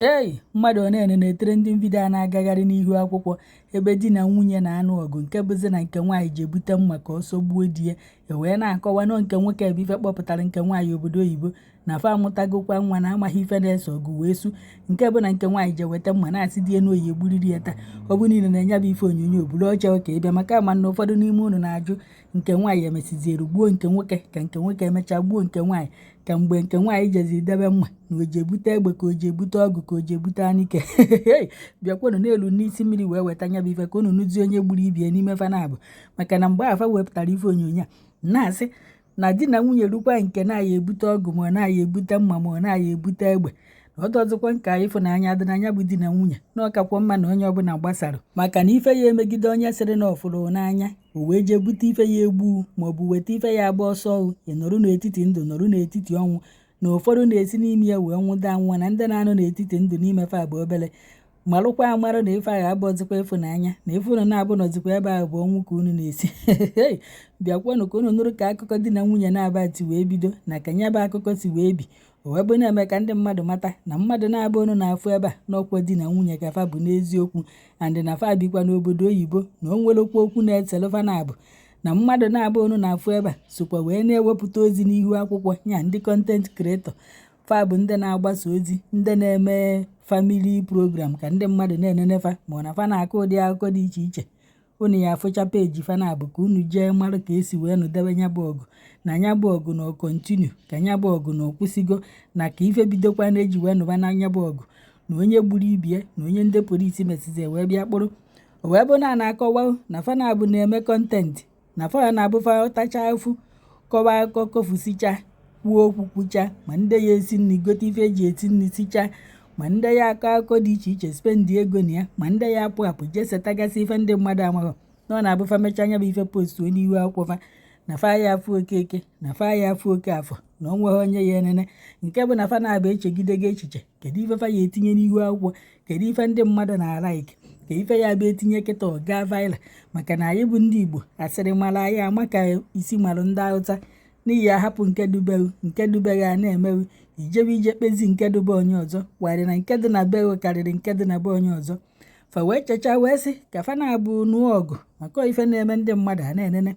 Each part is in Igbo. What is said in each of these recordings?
Ei, mmadụ one na trending video a na-agagharị n'ihu akwụkwọ ebe di na nwunye na-anụ ọgụ, nke bụzi na nke nwaanyị ji ebute mma ka ọ sọgbuo di ya. E wee na-akọwa nọ nke nwoke bụ ife kpọpụtara nke nwaanyị obodo oyibo, na fa amụtagokwa nwa, na amaghị ife na-ese ọgụ wee su, nke bụ na nke nwaanyị ji eweta mma na-asị di ya na oyi egburiri ya taa. Ọ bụ niile na-enye bụ ife onyonyo buru oche ka ị bịa, maka ama na ụfọdụ n'ime unu na-ajụ nke nwaanyị emesiziere gbuo nke nwoke, ka nke nwoke emechaa gbuo nke nwaanyị, ka mgbe nke nwaanyị jezi debe mma na o ji ebute egbe, ka o ji ebute ọgụ, ka o ji ebute anike. Bịakwanụ n'elu n'isi mmiri wee weta nya bụ ife ka unu nụzie onye gburu ibie n'ime fanabụ, maka na mgbe afa wepụtara ife onyonyo a na-asị na di na nwunye rukwa nke na-aya ebute ọgụ, ma ọ na-aya ebute mma, ma ọ na-aya ebute egbe, na ọ dọzikwa nka ịfụnanya dị n'anya bụ di na nwunye, na ọkakwọ mma na onye ọbụla gbasara, maka na ife ya emegide onye sịrị na ọfụrụ n'anya, o wee jee bute ife ya egbu maọbụ weta ife ya agba ọsọ. Ị nọrụ n'etiti ndụ, nọrụ n'etiti ọnwụ, na ụfọdụ na-esi n'ime ya wee nwụda anwụ, na ndị na-anọ n'etiti ndụ n'ime fa bụ obere. Malụkwa amarụ na ife ahụ abụọzikwa ịfụnanya, na ife unu na-abụ nọzikwa ebe ahụ bụ ọnwụ ka unu na-esi. Bịakwanụ ka unu nụrụ ka akụkọ di na nwunye na-aba ti wee bido, na ka nya bụ akụkọ si wee bi, o wee bụ na-eme ka ndị mmadụ mata na mmadụ na-abụ unu na-afụ ebe a n'ọkwa di na nwunye ka fa bụ n'eziokwu, and na fa bikwa n'obodo oyibo, na o nwerekwa okwu na-eselu fa na-abụ, na mmadụ na-abụ unu na-afụ ebe a sokwa wee na-ewepụta ozi n'ihu akwụkwọ nya ndị content creator. Fa bụ ndị na-agbasa ozi, ndị na-eme family program ka ndị mmadụ na-enene fa, ma ọ na fa na-akọ ụdị akụkọ dị iche iche. Unu ya afụcha peji fa na-abụ ka unu jee mara ka esi wee nụdebe nya bụ ọgụ, na nya bụ ọgụ na ọ continue, ka nya bụ ọgụ na ọ kwụsịgo, na ka ife bidokwa na-eji wee nụba na nya bụ ọgụ, na onye gburu ibie, na onye ndị polisi mesizie wee bịa kpụrụ. O wee bụ na a na-akọwa na fa na-abụ na-eme content, na fa na-abụ fa tacha afụ, kọwa akụkọ, kofusicha, kwuo okwu, kwucha, ma ndị ya esi nri, gote ife eji esi nri sichaa, ma ndị ya akọ akụkọ dị iche iche, spend ego na ya, ma ndị ya apụ apụ jee setagasị ife ndị mmadụ amaghọ na ọ na-abụ fa mechaa anya bụ ife, postuo n'ihu akwụkwọ fa, na fa ya afụ Okeke, na fa ya afụ oke afọ, na o nweghị onye ya enene, nke bụ na fa na-abụ echegide gị echiche kedu ife fa ya etinye n'ihu akwụkwọ, kedu ife ndị mmadụ na-alike, ka ife ya bụ etinye kịta ọ gaa viral, maka na anyị bụ ndị Igbo asịrị mara anyị ama ka isi malụ ndị Hausa, n'ihi ahapụ nke dubeghị nke dubeghị a na-emewu ijebe ije kpezi nke dube onye ọzọ, warị na nke dị na be karịrị nke dị na be onye ọzọ. Fa wee chechaa wee sị ka fa na-abụ nụọ ọgụ, maka ife na-eme ndị mmadụ a na-enene.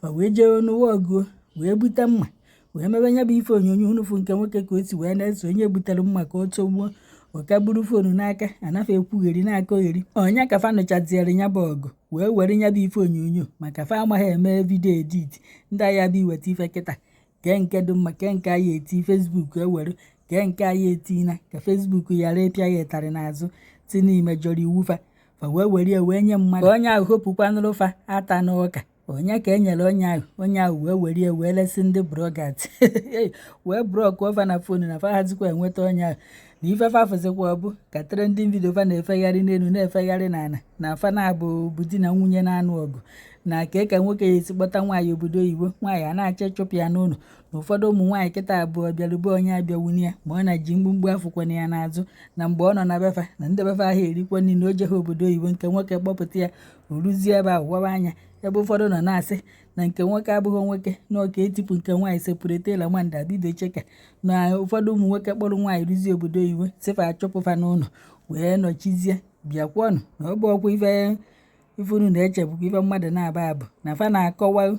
Fa wee jee nụwa ọgụ, wee bute mma, wee mebe nya bụ ife onyonyo unufu nke nwoke ka o si wee na-eso onye butere mma ka ọ tọgbuo ọka buru phone n'aka anafe ekwugheri na-akọgheri ọnya. Ka fa nụchaziere nya bụ ọgụ, wee were nya bụ ife onyonyo, maka fa amaghị eme video edit ndị agha bụ iweta ife kịta kee nke dị mma, kee nke anyị eti Facebook, ewere kee nke anyị etina ka Facebook ghara ịpịa ya ịtarị n'azụ si n'ime jọrọ iwu. Fa fa wee were ya wee nye mmadụ ka onye ahụ hopụkwanụrụ fa ata n'ụka onye ka e nyere onye ahụ. Onye ahụ wee were ya wee lesị ndị bloggers, wee block fa na phone, na fa hazikwa enweta onye ahụ, na ife fa fụzikwa ọ bụ ka trending video fa na-efegharị n'elu, na-efegharị n'ala, na fa na-abụ bụ di na nwunye na-anụ ọgụ, na ka nwoke ya esi kpọta nwaanyị obodo oyibo, nwaanyị a na-achọ ịchụpụ ya n'ụlọ, na ụfọdụ ụmụ nwaanyị kịta abụọ bịarube onye abịawunye ya, ma ọ na ji mgbumgbu afụkwana ya n'azụ, na mgbe ọ nọ na befa na ndị befa ahụ erikwa nri, na o jeghị obodo oyibo, nke nwoke kpọpụta ya, o ruzie ebe ahụ wawa anya, ebe ụfọdụ nọ na-asị na nke nwoke abụghị nwoke, na ọka etipụ nke nwaanyị separate lamanda bido cheka, na ụfọdụ ụmụ nwoke kpọrọ nwaanyị ruzie obodo oyibo sịfa achụpụ fa n'ụlọ wee nọchizie. Bịakwanụ na ọ bụ ọkwa ife ife unu na-eche bụkwa ife mmadụ na-aba abụ na fa na-akọwa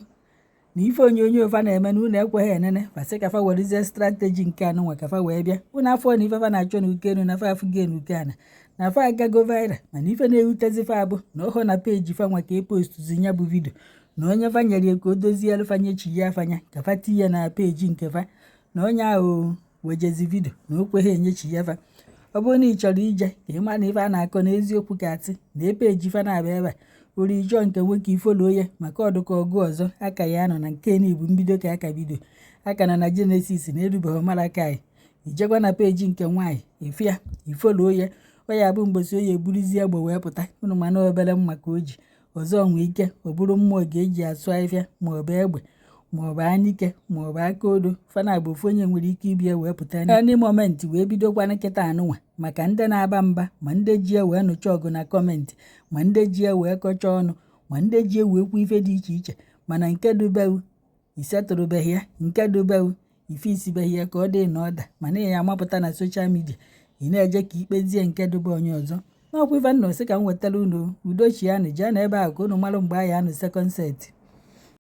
na ife onyonyo fa na-eme na unu ekweghị enene. Fasị ka fa werezie strategy nke anụnwa ka fa wee bịa unu afọ na ife fa na-achọ na uke enu na fa afụgo enuke ana na fa agago viral. Mana ife na-ewutezi fa abụ na ọhụ na peji fa nwa ka e postuzi ya bụ video, na onye fa nyere ya ka o dozielu fa nyechi ya afanya ka fa tinye na peji nke fa, na onye ahụ wejezi video na o kweghị enyechi ya fa. Ọ bụrụ na ị chọrọ ije ka ị mara na ife a na-akọ n'eziokwu ka atị na epeji fa na-abịa ebe a uru ijọọ nke nwoke ifollow ya, maka ọdụka ọgụ ọzọ aka ya nọ na nke n'ibu mbido ka aka bido aka nọ na Genesis na erubeghị Malakai. Ijekwa na peji nke nwaanyị ife ya, ifollow ya, ọ ya bụ mgbosi oyi eburuzie egbe wee pụta unu, mana obere mma ka o ji ọzọ nwee ike ọ bụrụ mmụọ ga-eji asụ ahịfịa, maọbụ egbe, maọbụ anyike, maọbụ aka odo. Fana bụ ofu onye nwere ike ibia wee pụta any moment wee bidokwana kịta anụnwa, maka ndị na-aba mba, ma ndị ji ya wee nụcha ọgụ na comment, ma ndị ji ya wee kọchaa ọnụ, ma ndị ji ewe ekwu ife dị iche iche. Mana nke dubewu isetụrụbeghị ya, nke dubewu ife isibeghị ya ka ọ dị na ọda, mana ị ya amapụta na social media. Ị na-eje ka ikpezie nke dụba onye ọzọ. N'ọkwa ife nnụ sị ka m wetara unu. Udochianụ, jee na ebe ahụ ka unu mara mgbe anyị anụ second set.